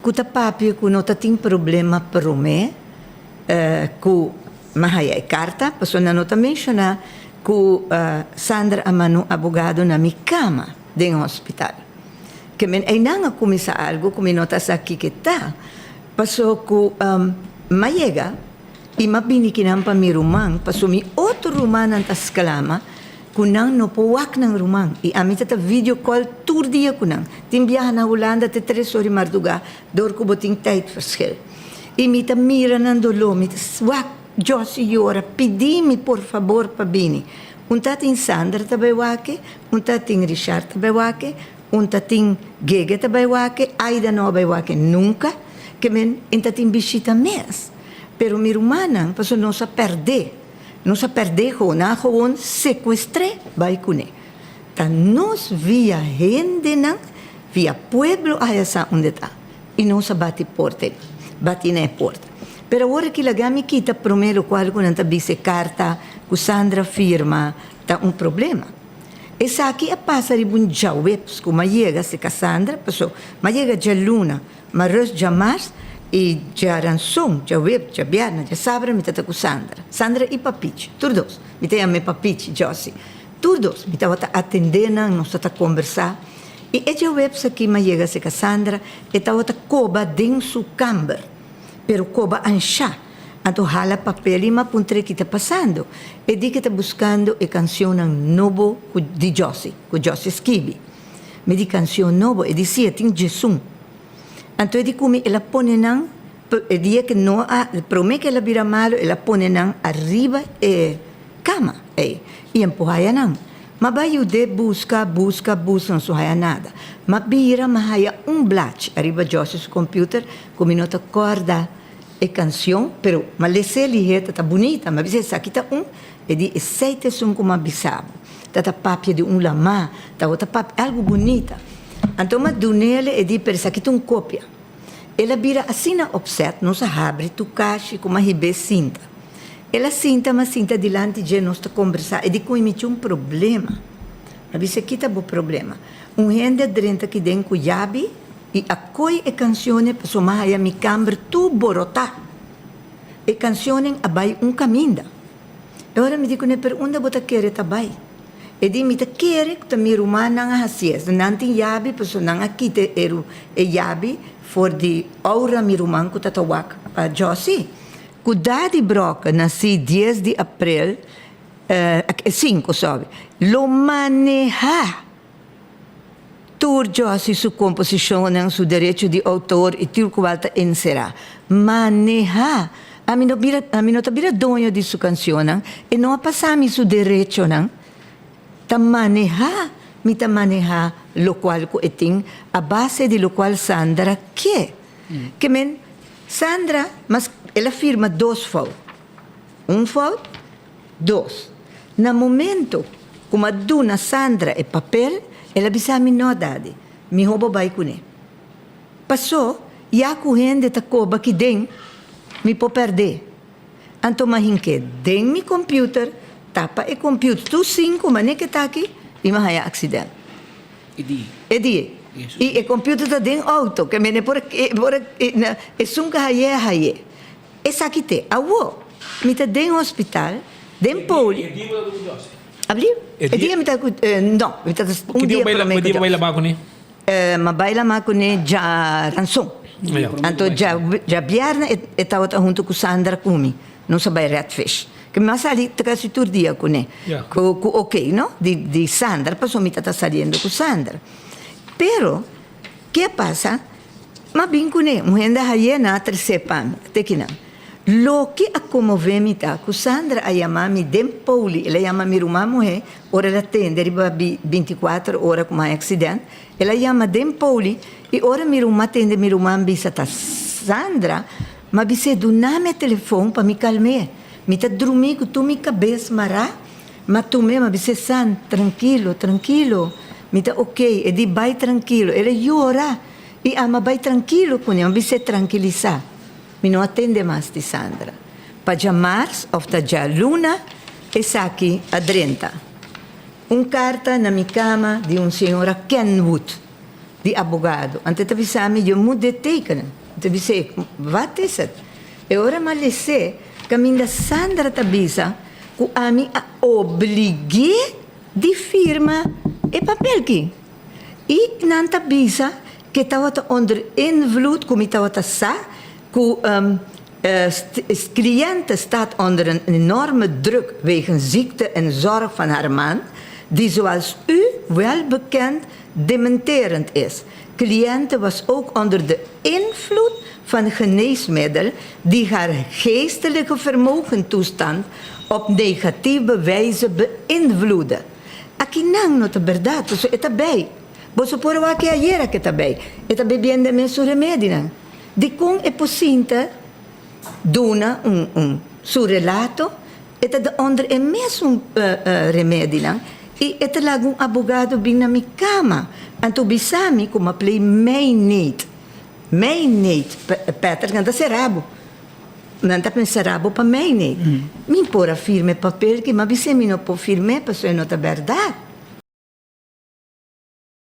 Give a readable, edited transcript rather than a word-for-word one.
Ku ta papia ku no ta tin problema promé ku m'a haya e karta, pasobra nan no ta menshoná ku Sandra a manda un abogado na mi kama den hospital. Ke men einan a kuminsá algu ku mi no ta sa kiko ta, paso ku m'a yega i m'a bini kinan pa mi ruman, paso mi otro rumannan ta sklama ku nan no por wak nan ruman i ami ta ta video call tur dia ku nan. Tin biaha na Hulanda te tres or di mardugá dor ku bo tin tijdverschil. I mi ta mira nan doló, mi ta wak Josie yora, pidi mi por fabor pa bini. Un ta tin Sandra ta bai wak e, un ta tin Richard ta bai wak e, un ta tin Gege ta bai wak e, Aida no a bai wak e nunka, ke men en ta tin bishita mes. Pero mi rumannan pasobra nos a pèrdé. Nos a pèrdé ho, nan a gewoon sekuestr'é bai kuné. Ta nos via hendenan, via pueblo a haya sa unda e ta. I nos a bati porta ei, bati na e porta. Pero awor aki laga mi kita promé lokual ku nan ta bisa e karta ku Sandra firma ta un problema. Esaki a pasa riba un djaweps ku m'a yega serka Sandra, paso m'a yega djaluna. Ma rus djamars i djaranson, djaweb, djabièrnè, djasabra mi ta ta ku Sandra. Sandra i Papichi, tur dos. Mi ta yam'é Papichi, Josie. Tur dos. Mi tabata atendé nan, nos ta ta kombersá. I e djawebs aki m'a yega serka Sandra, e tabata koba den su kamber, pero koba anshá. Anto hala papel i m'a puntr'é ki ta pasando. E di ke ta buskando e kansionnan nobo ku di Josie, ku Josie skibi. Mi di kansion nobo, e di si e tin djesun. Anto e di ku mi el a pone nan, e dia ke no a, prome ke el a bira malu el a pone nan ariba e kama ei i empuhaya nan. Ma bai yud'é buska, buska, buska, no su haya nada. Ma bira ma haya un blachi ariba Joshie su computer ku mi no ta kòrda e kansion, pero ma les'é lihé ta ta bunita. Mi a bisa esaki ta un, e di esei ta esun ku mi a bisa bo. Ta ta papia di un lamá, tabata papia algu bunita. Anto m'a dun'el e di, pero esaki ta un kopia. El a bira asina opsèt, nos a habri tur kashi ku m'a hib'é sinta. El a sinta, m'a sinta dilanti dje, nos ta kombersá. E di ku mi tin un problema. M'a bisa, ki ta bo problema? Un hende a drenta aki den ku yabi i a koi e kansionen pasobra m'a haya mi kamber tur borotá. E kansionen a bai un kaminda. E ora mi di kuné, Pero unda bo ta kere ta bai? E di, Mi ta kere ku ta mi rumannan a hasi es. Nan tin yabi, pasobra nan a kita e e yabi for di ora mi ruman ku ta ta wak pa Josie. Ku Daddy Brokke nasí dies di aprel, e sinku, sorry, lo manehá Tur Josie su komposishonnan, su derecho di outor i tur kual ta enserá. Manehá. Ami no bira, ami no ta bira doño di su kanshonnan, e no a pasa mi su derechonan. Ta manehá, mi ta manehá lokual ku e tin a base di lokual Sandra ke. Ke men, Sandra, mas el a firma dos fout. Un fout, Dos, Na momento ku m'a duna Sandra e papel, el a bisa mi, No, Daddy, mihó bo bai kuné. Pasó, ya ku hende ta koba aki den, mi por pèrd'é. Anto m'a hink'é den mi computer, tapa e computer tur sinku manera ke ta aki, i m'a haña aksident. E di. E di. I e computer ta den outo, ke mene por por esun ku a hay'é a hay'é. Esaki te awo. Mi ta den hospital, den poli. E dia bo ta ku Josie? Abri? E dia mi ta ku, no, mi ta un dia prome ku Ki dia bo bai laba kuné? Mi a bai lama kuné djaranson. Anto djabièrnè e tabata huntu ku Sandra ku mi. Nos a bai Redfish. Ke mi a sali kasi tur dia kuné. Ku oké no, di Sandra, pasobra mi tabata saliendo ku Sandra. Pero, ke a pasa? M'a bin kuné, un hende a haye na a tresé pa mi. Te kinan. Loke a konmové mi ta ku Sandra a yama mi den poli, el a yama mi ruman muhé ora el a tende riba binti kuater ora ku mi a aksident, el a yama den poli i ora mi ruman tende mi ruman bisa ta Sandra, m'a bis'é duna mi e telefon pa mi kalm'é. Mi ta drumí ku tur mi kabes mará, m'a tum'é m'a bis'é San, trankilo, trankilo, mi ta okey, e di bai trankilo, el a yora. I ama bai trankilo ku ne, bis'é trankilisá. Mi no a tende mas di Sandra. Pa djamars òf ta djaluna esaki a drenta. Un karta na mi kama di un señora Kenwood. Di abogado. Anto e ta bisa mi, Je moet dit tekenen. Mi ta bis'é, Wat is het? E ora m'a les'é, kaminda Sandra ta bisa ku ami a oblig'é di firma e papel ki. I nan ta bisa ku e tabata onder invloed, ku mi tabata sa ku cliënte staat onder een enorme druk wegens ziekte en zorg van haar man, die zoals u wel bekend dementerend is. Cliënte was ook onder de invloed van geneesmiddel die haar geestelijke vermogentoestand op negatieve wijze beïnvloedde. Akinan no ta berdad, pasobra e ta bay. Boso por a wak e ayera cu e ta bay. E ta bebiendo e mesun remedinan. Dikon e por sinta duna un un su relato? E ta de onder e mesun remedinan i e ta laga un abogado bin na mi kama. Anto bisa mi ku m'a plei meineed. Meineed, Patrick, nan ta sera bo. Nan ta pensa sera bo pa meineed. Mi por a firma e papel ki m'a bis'é mi no por firm'é pasobra e no ta bèrdat.